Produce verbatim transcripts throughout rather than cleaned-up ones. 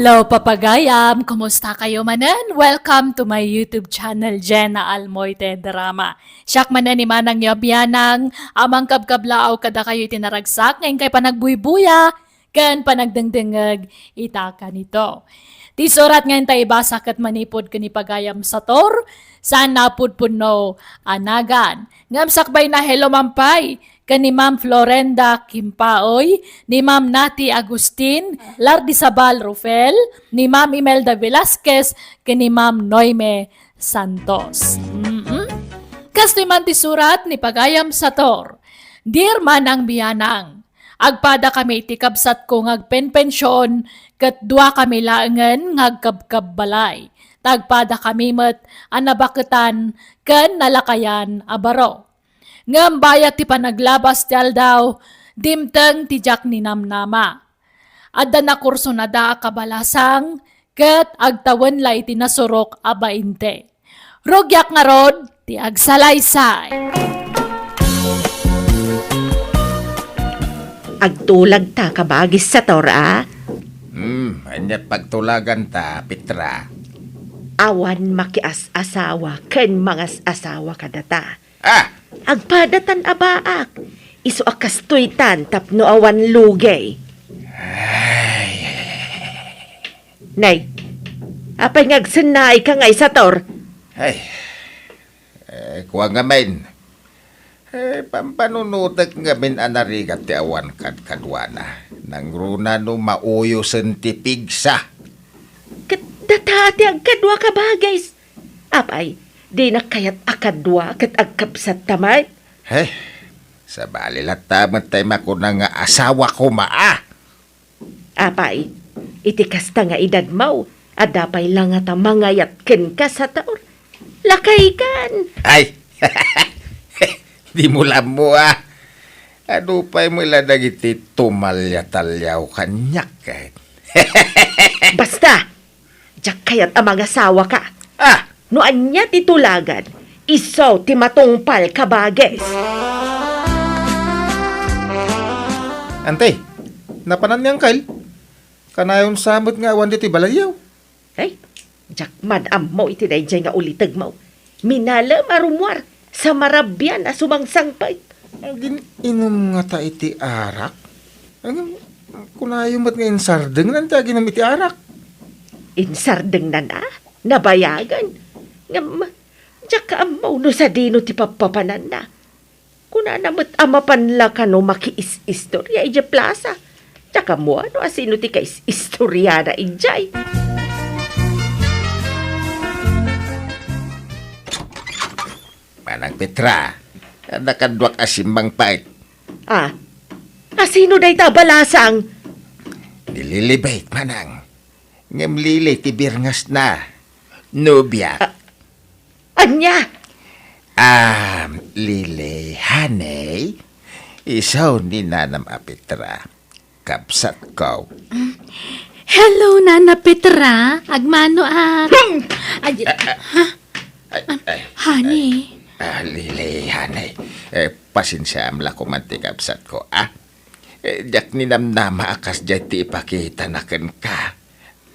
Hello, papagayam! Kumusta kayo manen? Welcome to my YouTube channel, Jenna Almoite Drama. Siak manen ni Manang yo a bianang, a mangkabkablaaw kadakayo iti naragsak nga inkay panagbuybuya ken panagdengdengngeg ita kanito. Ti surat nga inta ibasa ket manipud ken ni pagayam Sator, saan a pudpudno a nagan. Ngem sakbay na, hello man pay ken ni Ma'am Florenda Kimpaoy, ni Ma'am Nati Agustin, Lardisabal Rufel, ni Ma'am Imelda Velasquez, ken ni Ma'am Noime Santos. Mm-mm. Kastoy man ti surat ni pagayam Sator. Dear Manang Bianang, agpadakami iti kabsatko nga agpenpension ket duakami laengen nga agkabkabbalay. Ta agpadakami met a nabaketan ken nalakayan a baro. Ngem bayat ti panaglabas ti aldaw, dimteng ti diak ninamnama. Adda nakursonada a kabalasang ket agtawen la iti nasurok a bainte. Rugiak ngarud ti agsalaysay. Agtulagta, kabagis Sator, a? Hmm, ania pagtulaganta, Petra? Awan makias-asawa ken mangas-asawa kadata. Ah! Agpadatan a baak, isu a kastoytan tapno awan lugey. Ay. Nay, apay nga agsennaayka nga, Sator? Ay, eh, kua ngamin. Eh, pampanunotek ngamin a narigat ti awan kadkaduana. Nangruna no mauyosen ti pigsa. Ket data ti agkadua, kabagis. Apay, dinak kayat a kadua ket agkabsatta met? He, sabali latta met tay makuna nga asawa koma a. Apay, iti kasta nga edadmo, adda pay la ngata mangayat kenka, Sator? Lakaykan! Ay! Dimo la ammo a. Adu pay met la dagiti tumalyataliaw kaniak ket. Basta! Diak kayat a mangasawaka. Ah! No ania ti tulagan, isu ti matungpal, kabagis. Ante, napanan ni Angkel? Kanayon sa met nga awan ditoy balayyo. Ay, diak man ammo iti daydiay nga ulitegmo. Minalem a rummuar, sa marabian a sumangsangpet. Agin-inum ngata iti arak? Ngem, kunayo met nga insardengnan ti aginum iti arak. Insardengnan a? Nabayagen. Ngem, diak ammo no sadino ti pappapananna. Kunana met a mapan la kano makiis-istoria idiay plasa. Diak ammo no asino ti kais-istoriana idiay. Manang Petra, adda kaduak a simmangpet. Ah, asino dayta a balasang? Ni Lilibet, manang. Ngem Lili ti birngasna. Nobia. Ah, ania? Ah, Lili, honey. Isu ni nanam a Petra. Kabsatko. Hello, Nana Petra. Agmano a... Hmm! Ay, Ah, ah, ha? Ay, Ah, ay, honey. Ay. Ah, Lili, honey. Eh, pasensiaam la koma ti kabsatko, ah. Eh, diak ninamnama a kasdiay ti ipakitana kenka.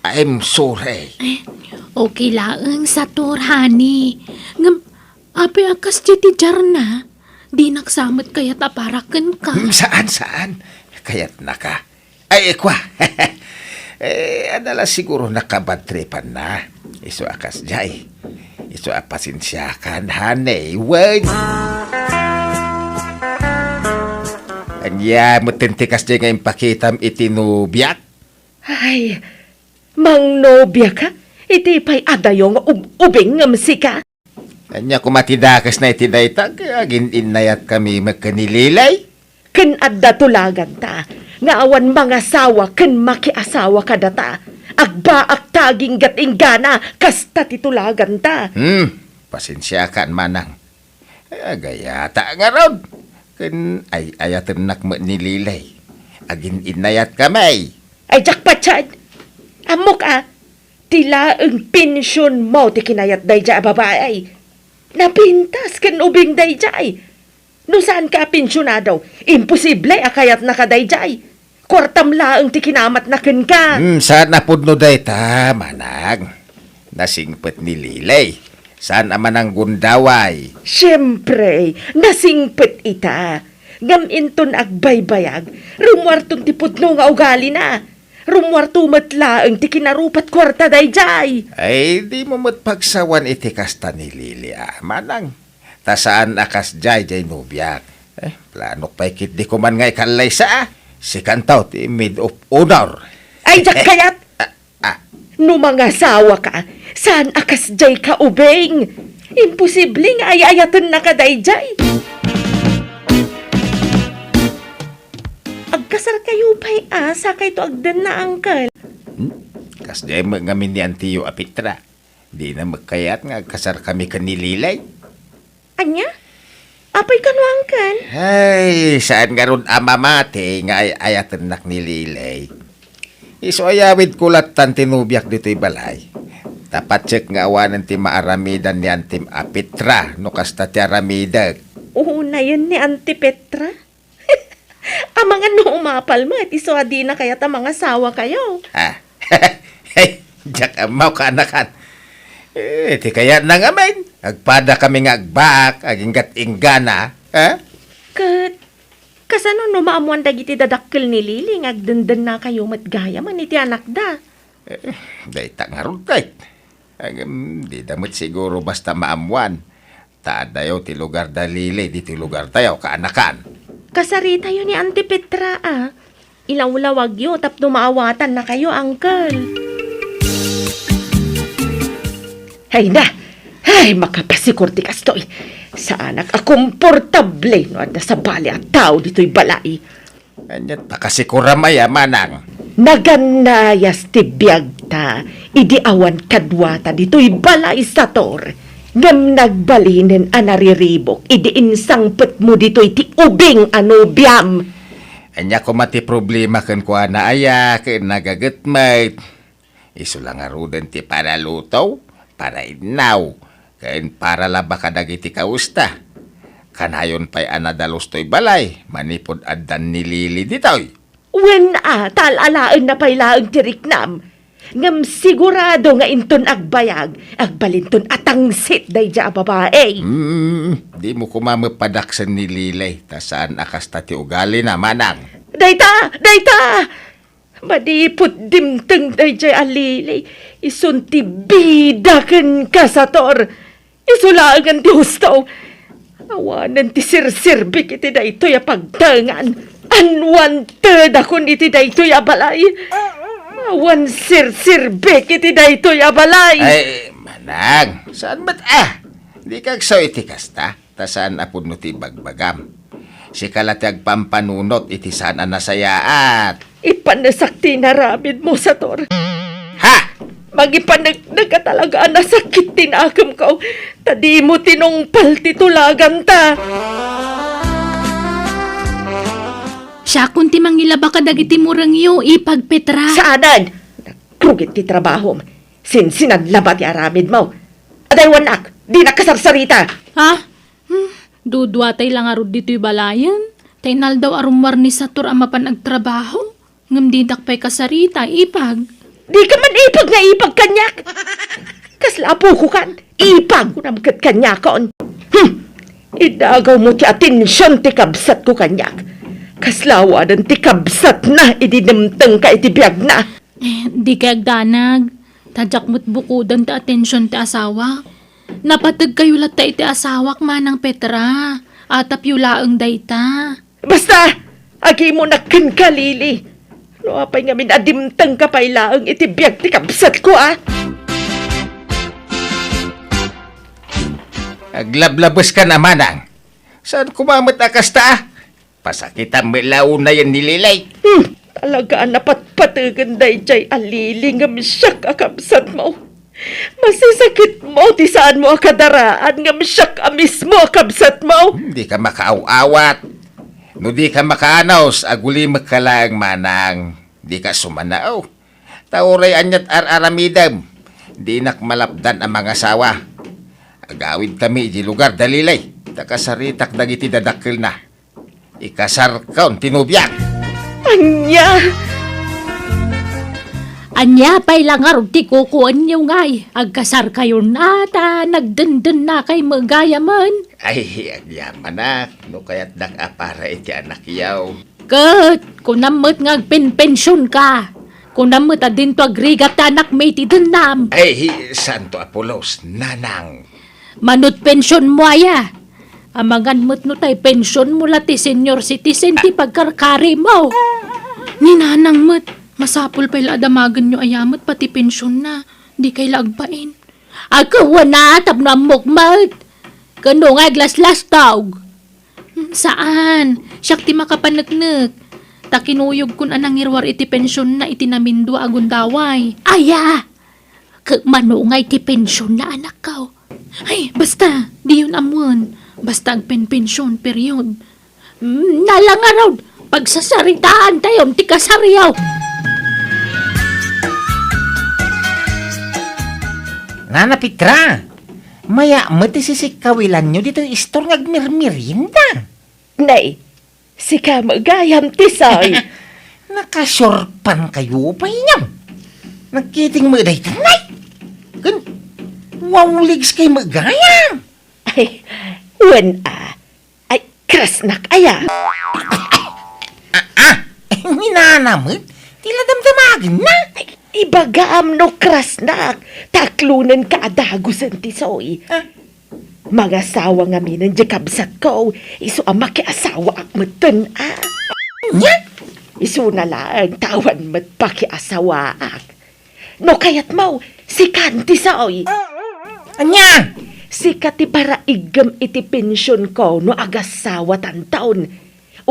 I'm sorry. Eh, okay laeng, Sator, honey. Ngem, apay a kasdiay ti diarna? Dinak sa met kayat a para kenka. Hmm, saan, saan? Kayatnaka. Ay, kua. Eh, adda la siguro nakabadtripanna. Isu a kasdiay. Isu a pasensiakan, honey. Wen. Ania met ti kasdiay nga impakitam iti nobiak? Ay, mangnobiaka? Iti pay adayo nga ub-, ubing ngem sika? Ania koma ti dakesna iti dayta, agin-innayatkami met ken ni Lilay? Ken adda tulaganta nga awan mangasawa ken makiasawa kadata. Agbaakta aginggat inggana, kasta ti tulaganta. Hmm, pasensiakan, manang. Agayata ngarud. Ken ay-ayatennak met ni Lilay. Agin-innayatkami. Ay, diak patien. Ammok a, ti laeng pensionmo ti kinayat daydiay a babai. Napintas ken ubing daydiay. No saanka a pensionado, imposible a kayatnaka daydiay. Kuartam laeng ti kinamatna kenka. Hmm, saan a pudno dayta, manang. Nasingpet ni Lily. Saan a mananggundaway. Siempre, nasingpet ita. Ngem inton agbaybayag, rummuarton ti pudno nga ugalina. Rummuarto met laeng ti kinarupat kuarta daydiay. Ay, dimo met pagsawan iti kasta ni Lily, a, manang. Ta saan a kasdiay diay nobiak. Eh, planok pay ketdi koman nga ikallaysa, a. Sikanto ti maid of honor. Ay, diak kayat! Ah, ah. No mangasawaka, saan a kasdiay ka ubing? Imposible nga ay-ayatennaka daydiay. Agkasarkayo pay, a, sakayto agdenna, uncle. Hmm? Kasdiay met ngamin ni antiyo a Petra. Dina met kayat nga agkasarkami ken ni Lily. Ania? Apay kano, uncle? Ay, saan ngarud a mamati nga ay-ayatennak ni Lily. Isu a yawidko lattan ti nobiak ditoy balay. Ta patsek nga awanen ti maaramidan ni antim a Petra no kasta ti aramidek. Unayen ni Auntie Petra? Amangan no umapal met, isu a dina kayat a mangasawakayo. Ah. Hey, diak ammo, kaanakan. Eh, ti kayatna ngamin, agpadakami nga agbaak, aginggat-inggana, ha? Ket, kasano no maammoan dagiti dadakkel ni Lily nga agdendennakayo met gayamen iti anakda? Eh, dayta ngarud, ket. Ngem, dida met siguro basta maammoan. Ta addayo ti lugar da Lily ditoy lugartayo, kaanakan. Kasaritayo ni Auntie Petra, a. Ilawlawagyo tapno maawatannakayo, uncle. Ay na! Ay, makapasikor ti kastoy. Saanak a komportable no adda sabali a tao ditoy balay. Ania ta kasikuram aya, manang? Nagannayas ti biagta idi awan kaduata ditoy balay, Sator, ngem nagbalinen a nariribuk idi insangpetmo ditoy ti ubing a nobiam. Ania koma ti problema kenkuana aya ken nagaget met? Isu la ngaruden ti paraluto, parainnaw, ken paralaba kadagiti kawesta. Kanayon pay a nadalus toy balay manipud addan ni Lily ditoy. Wen a, ta al-alaenna pay laeng ti riknam. Ngem sigurado nga inton agbayag, agbalinton a tangsit daydiay a babai. Hmm, dimo koma met padaksen ni Lily, ta saan a kasta ti ugalina, manang. Dayta! Dayta! Manipud dimteng daydiay a Lily, isun ti bida kenka, Sator. Isu laengen ti husto. Awanen ti serserbik iti daytoy a pagtengan. Unwantedakon iti daytoy a balay. Awan serserbik iti daytoy a balay. Ay, manang, saan met a? Dika agsaw iti kasta. Ta saan a pudno ti ibagbagam. Sika la ti agpampanunot iti saan a nasayaat. Ipanesak ti inaramidmo, Sator. Ha? Mangipaneknek a talaga a nasakit ti nakemko, ta dimo tinungpal ti tulaganta. Siakon ti mangilaba kadagiti murengyo, Ipag Petra. Saanen! Nagrugit ti trabahom. Sinsinan labat ti aramidmo. Adaywannak, dinak kasarsarita. Ha? Hmm, duduatay la ngarud ditoy balayen. Ta inaldaw a rummuar ni Sator a mapan agtrabaho. Ngem didak pay kasarita, Ipag. Dika man ipag nga ipag kaniak. Kasla apokokan, ipag kunam ket kaniakon. Hmm. Idagawmo ti atension ti kabsatko kaniak. Kasla awanen ti kabsatna idi nemtengka iti biagna. Eh, dikay agdanag. Ta diak met bukoden ti atension ti asawak. Napategkayo latta iti asawak, Manang Petra. Atapyo laeng dayta. Basta! Agimonak kenka, Lily. No apay ngamin a dimtengka pay laeng iti biag ti kabsatko, a? Aglablabeska, Manang. Saan koma met a kasta, a? Pasakitam met la unayen ni Lily. Hmm, talaga a napatpategen daydiay a Lily ngem siak a kabsatmo. Masisakitmo ti saanmo a kadaraan ngem siak a mismo a kabsatmo. Hmm, dika makaaw-awat. No dika makaanus, agulimekka laeng, Manang. Dika sumanaw. Ta uray aniat ar-aramidem, dinak malapdan a mangasawa. Agawidkami iti lugar da Lily, ta kasaritak dagiti dadakkelna. Ikasarkon ti nobiak. Nya! Ania pay la ngarud ti kukuenyo ngay? Agkasarkayon a ta nagdendennakay met gayamen. Ay, agyamanak, no kayatdak a para iti anakyo. Ket kunam met nga agpenpensionka. Kunam met a dinto agrigat ti anakmi iti dennam. Ay, santo a pulos, nanang. Manut pensionmo aya. Amangan met no tay pensionmo la ti senior citizen ti pagkarkarimo. Ni nanang met, masapul pay la a damagenyo aya met pati pensionna. Dikay la agbain. Agkuana tapno ammok met. Ken no nga aglaslastog. Hmm, saan. Siak ti makapaneknek. Ta kinuyogkon a nangiruar iti pensionna iti namindua a gundaway. Aya! Ket mano nga iti pensionna, anakko? Ay, basta, diyon ammoen. Basta agpenpension, period. Hmm, nala ngarud, pagsasaritaantayon ti kasaryo. Nana Petra, maya met ti sisikkawilanyo ditoy istor nga agmirmirienda. Nay, sika met gayam, Tisoy. Nakasurpan kayo pay, Nyam. Nagkiting met dayta, Nay. Ken, wawligs kay met gayam. Ay, wen a. Ay, krasnak aya. Ah, ah, ni nana met, ti la damdamagenna. Ay, ibagam no krasnak, ta aklonenka a dagusen, Tisoy. Ah. Mangasawa ngamin diay kabsatko, isu a makiasawaak metten a. Nya? Isuna laeng ta awan met pakiasawaak. No kayatmo, sikan, Tisoy. Ania? Sika ti paraiggem iti pensionko no agasawatanton.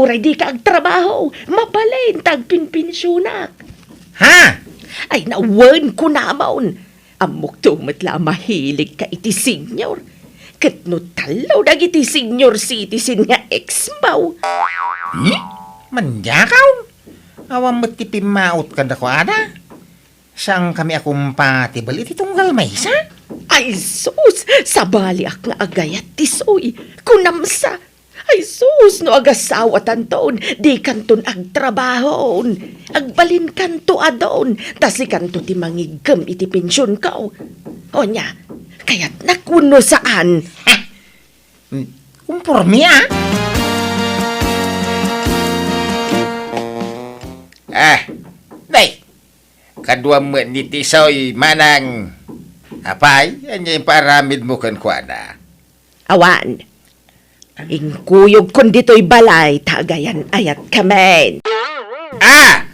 Uray dika agtrabaho, mabalin ta agpenpensionak. Ha? Ay, nawen, kunamon. Ammokto met la a mahiligka iti senior. Ket no tallo dagiti senior citizen nga ex-mo. Hmm? Mandiakaw? Awan met ti pimmaot kadakuada. Saankami a compatible iti tunggal maysa? Ay sus, sabaliak nga agayat, Tisoy. Kunam sa. Ay sus, no agasawatanton, dikanton agtrabahon. Agbalinkanto adun, ta sikanto ti mangiggem iti pensionko. Ania, kayatnak wenno saan? Hmm, kumporme, a. Ah, day, kaduam met ni Tisoy, manang. Apay, ania imparamidmo kenkuana? Awan. Inkuyogkon ditoy balay ta agayan-ayatkamin. Ah!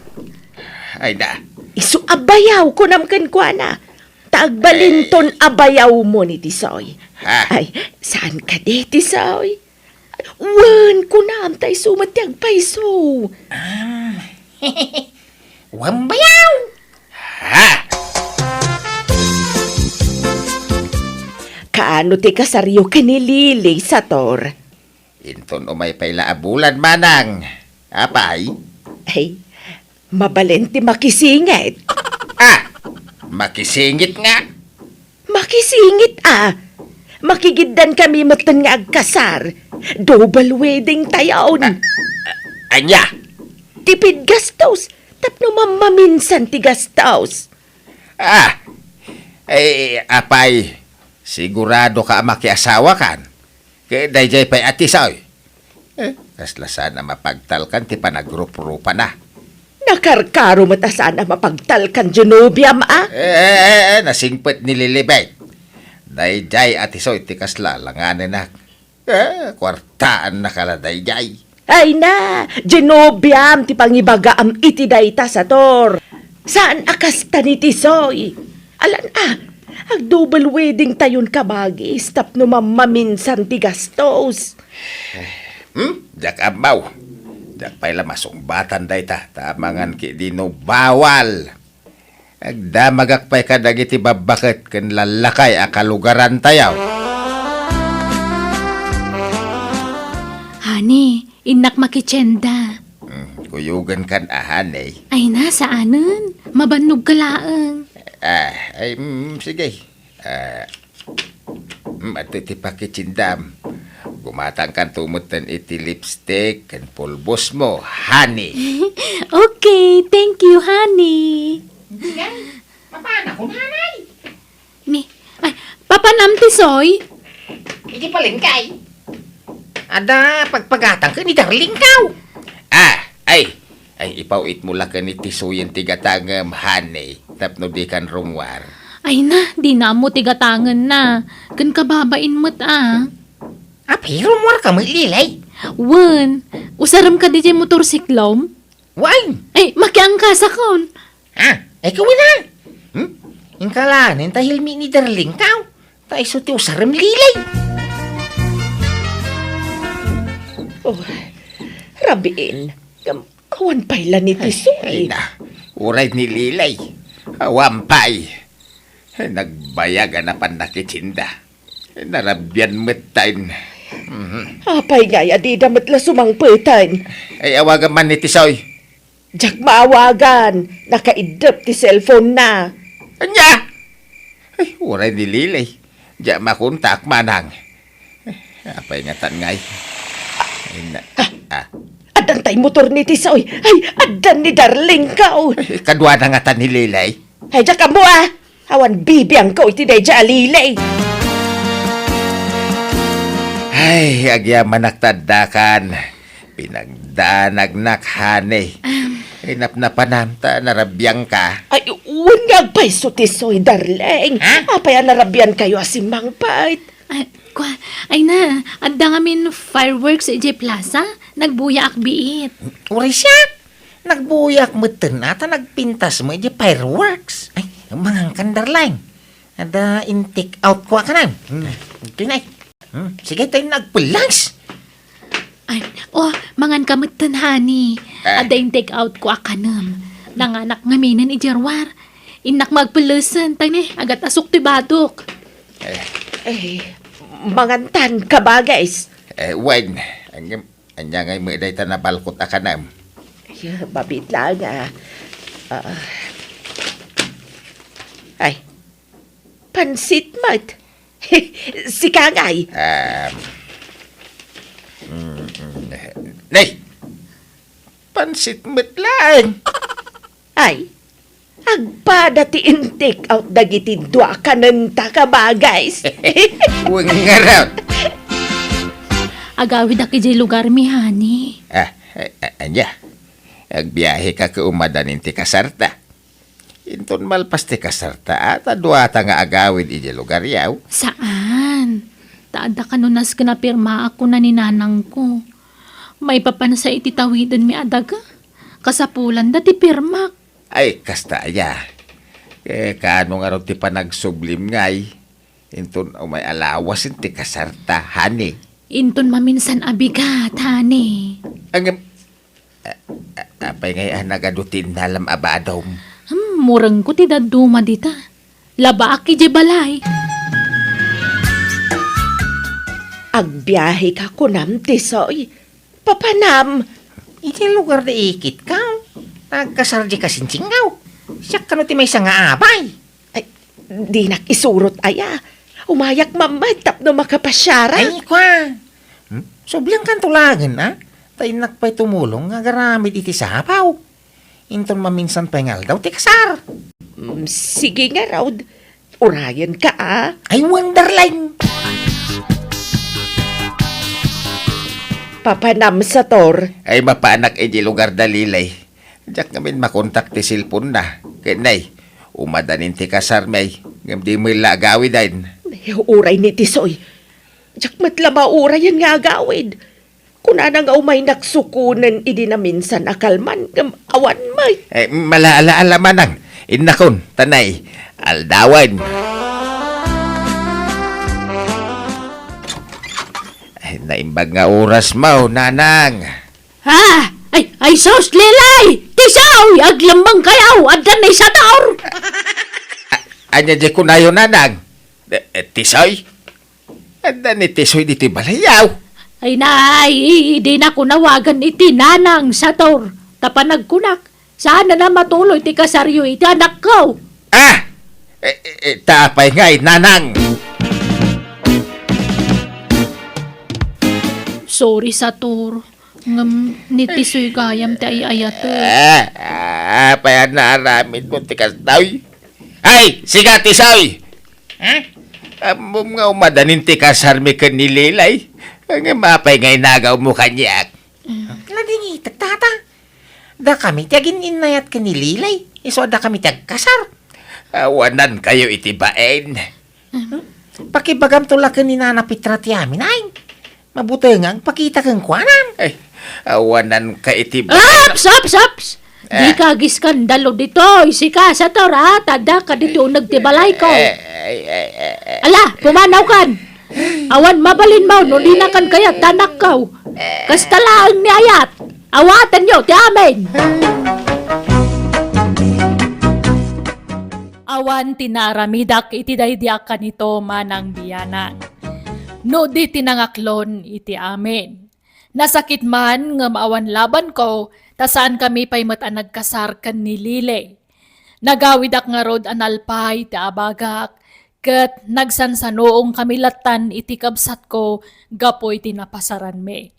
Ay da. Isu a bayaw, kunam kenkuana. Ta agbalinton a bayawmo ni Tisoy. Ha? Ay, saan kadi, Tisoy? Wen, kunam, ta isu met ti agpayso. Ah. Wen bayaw. Ha? Kaano ti kasaryo ken ni Lily, Sator? Inton umay pay la a bulan, manang. Apay? Ay, mabalin ti makisingit. Ah! Makisingit nga? Makisingit, a. Makigiddan kami metten nga agkasar. Double wedding tayon. A-, a-, ania? Tipid gastos. Tapno mammaminsan ti gastos. Ah! Eh, apay, sigurado ka a makiasawa kan? Ket daydiay pay a Tisoy. Eh, kasla saan a mapagtalkan ti panagruprupana. Nakarkaro met a saan a mapagtalkan, Genobiam, a? Eh, eh, eh, eh, nasingpet ni Lilibet. Daydiay a Tisoy ti kasla langanenak. Eh, kuartaannaka la daydiay. Ay na, Genobiam ti pangibagaam iti dayta, Sator. Saan a kasta ni Tisoy. Alan a, ag-double wedding tayon kabagis tapno mammaminsan ti gastos. Hmm? Diak ammo. Diak pay la masungbatan dayta, ta amangan ketdi no bawal. Agdamagak pay kadagiti babbaket ken lallakay a kalugarantayo. Honey, innak makitienda. Hmm, kuyogenkan a, honey. Ay na, saanen. Mabannog ka laeng. Ah, ay, mm, sige. Ah, mm, adtoy ti pakitiendam. Gumatangkanto metten iti lipstick ken pulbosmo, honey. Okay, thank you, honey. Iti ngay, mapanak, nanay. Ni, ay, papanam, Tisoy? Iti palengke. Adda pagpagatangko ni darlingko. Ah, ay, ay, ipaw-itmo la ken ni Tisoyen ti gatangem, honey, tapno dikan rummuar. Ay na, dina ammo ti gatangenna. Ken kababain met a. Apay, rummuarka met, Lilay? Wen, usarem kadi diay motorsiklom? Wen. Ay, makiangkasakon. Ah, ay, kawen a. Hmm? Inka laeng ta helmet ni darlingko. Ta isu ti usarem, Lilay. Oh, rabiin. Ngem awan pay la ni Tisoy. Ay, ay na. Uray ni Lilay. Awan pay. Nagbayag a napan nakitinda. Narabian met tayo. Mhm. Apay ngay a dida met la sumangpeten? Ay, awagan man ni Tisoy. Diak maawagan. Nakaiddep ti cellphone na. Ania? Ay, uray ni Lilay. Diak makontak manang. Apay ngatan ngay? Ay, na, ah. Addan tay motor ni Tisoy. Ay, addan ni darlingko. Ay, kaduana ngatan ni Lilay. Ay, diak ammo a. Awan bibiangko iti daydiay a Lilay. Ay, agyamanak ta addakan. Pinagdanagnak, honey. Ay, napnapanam ta narabiangka. Ay, wen nga agpayso, Tisoy, darling. Ha? Apay a narabiankayo a simmangpet? Ay, kua, ay na, adda ngamin fireworks idiay plaza. Nagbuyaak biit. Uray siak. Nagbuyaak metten a ta nagpintas met idiay fireworks. Ay, mangankan, darling. Adda in-take out ko a kanem. Hmm. Ito na, eh. Hmm. Sige, tayo nagpulas. Ay, oh, manganka metten, honey. Ah. Adda in-take out ko a kanem. Nanganak ngaminen idiay ruar. Innak magpelesen, tay ne, agat asuk ti badok. Eh. Eh, mangantan, kabagis. Eh, wen, ania, ania ngay met dayta nabalkot a kanem? Ya, babit lang, ah. Ah. Ay, pansit met. Sika ngay. Um, mm, mm, nay! Pansit met laeng. Ay, agpada ti in-take out dagiti dua a kanenta, kabagis. Wen ngarud. Agawidak idiay lugarmi, honey. Ah, a-, a-, ania? Agbiaheka ket umadan ti kasarta. Inton malpas ti kasarta, a, ta duata nga agawid idiay lugaryo. Saan. Ta adda kano nasken a pirmaak kuna ni nanangko. Maipapan sa iti tawidenmi a daga. Kasapulanda ti pirmak. Ay, kasta aya. Eh, kaano ngarud ti panagsublim ngay? Inton umay a lawasen ti kasarta, honey. Inton maminsan a bigat, honey. Ngem, A-, a-, apay ngay a nagadu ti innalam a badom? Hmm, murengko ti dadduma dita. Labaak idiay balay. Agbiaheka kunam, Tisoy. Papanam. Iti lugar da ikitka. Nagkasar di kasinsingaw. Siak kano ti maysa nga abay. Ay, dinak isurot aya. Umayak man met tapno makapasiarak. Ay, kua. Hmm? Subliankanto laengen, a? Ta innak pay tumulong nga agaramid iti sapaw. Inton maminsan pay nga aldaw ti kasar. Mm, sige ngarud. Urayenka, a? Ay, wen, darling. Papanam, Sator. Ay, mapaanak iti lugar da, Lilay. Diak ngamin makontak ti cellphone na. Ket nay, umadan ti kasarmi, ngem di met la agawiden. Uray ni Tisoy. Diak met la maurayen nga agawid. Kunana nga umaynak sukonen idi naminsan a kalman, ngem awan met. Eh, malaala-ala manang. Innakon, ta nay, aldawen. Ay, naimbag nga oras mo, nanang. Ha? Ay, ay, sus, Lilay! Tisoy! Aglemmengkayo! Adda ni Sator! A-, ania di kunayo, nanang? Eh, eh, Tisoy? Adda ni Tisoy ditoy balayyo. Ay, nay, dinako nawagan iti nanang, Sator. Ta panagkunak, saan a matuloy ti kasaryo iti anakko. Ah! Eh, eh, eh, ta apay ngay, nanang? Sorry, Sator. Ngem ni Tisoy gayam ti ay-ayatek. Ah, ah, apay a naaramidmo ti kastoy? Ay, sika, Tisoy! Hmm? Ammom nga umadanin ti kasarmi ken ni Lilay. Ngem apay nga inagawmo kaniak? Nadingitek, tata. Dakami ti agin-innayat ken ni Lilay. Isu a dakami ti agkasar. Awanankayo iti bain. Pakibagamto la ken ni Nana Petra ti amin, ay. Mabutengan, pakita kenkuana. Ay, awananka iti bain. Aps, aps, aps! Eh. Dika agiskandalo ditoy. Sika, Sator, a, ta addaka ditoy uneg ti balayko. Eh, eh, eh, eh, eh. Ala, pumanawkan. Awan mabalinmo no dinakan kayat ti anakko. Kasta laeng ni ayat. Awatenyo ti amin. Awan ti naaramidak iti daydi a kanito, manang bianang, no di ti nangaklon iti amin. Nasakit man ngem awan labanko, ta saankami pay met a nagkasar ken ni Lily. Nagawidak ngarud a nalpay ti abagak, ket nagsansanuongkami lattan iti kabsatko gapu iti napasaranmi.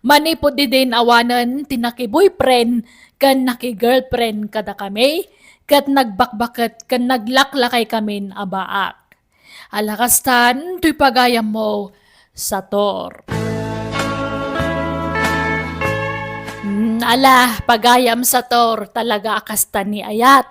Manipud idin awanen ti naki-boyfriend ken naki-girlfriend kadakami, ket nagbakbaket ken naglaklaykamin a baak. Ala kastan, toy pagayammo, Sator. Mm, ala, pagayam, Sator, talaga a kasta ni ayat.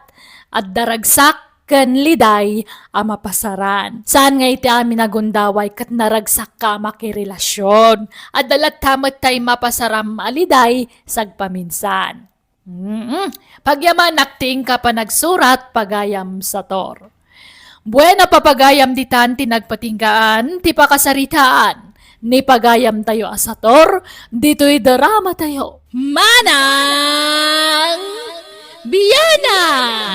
Adda ragsak ken Liday a mapasaran. Saan nga iti amin a gundaway ket naragsakka a makirelasion. Adda latta met tay mapasaram a Liday sagpaminsan. Mm-mm. Pagyamanak ti inka panagsurat, pagayam Sator. Buena, papagayam, ditan ti nagpatinggaan ti pakasaritaan ni pagayamtayo a Sator ditoy dramatayo. Manang Biana!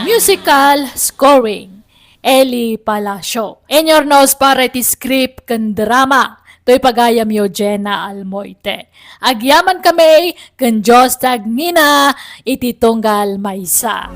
Musical scoring, Eli Palacio. Inurnos para iti script ken drama, toy pagayamyo, Jenna Almoite. Agyamankami ken Dios ti agngina iti tunggal maysa.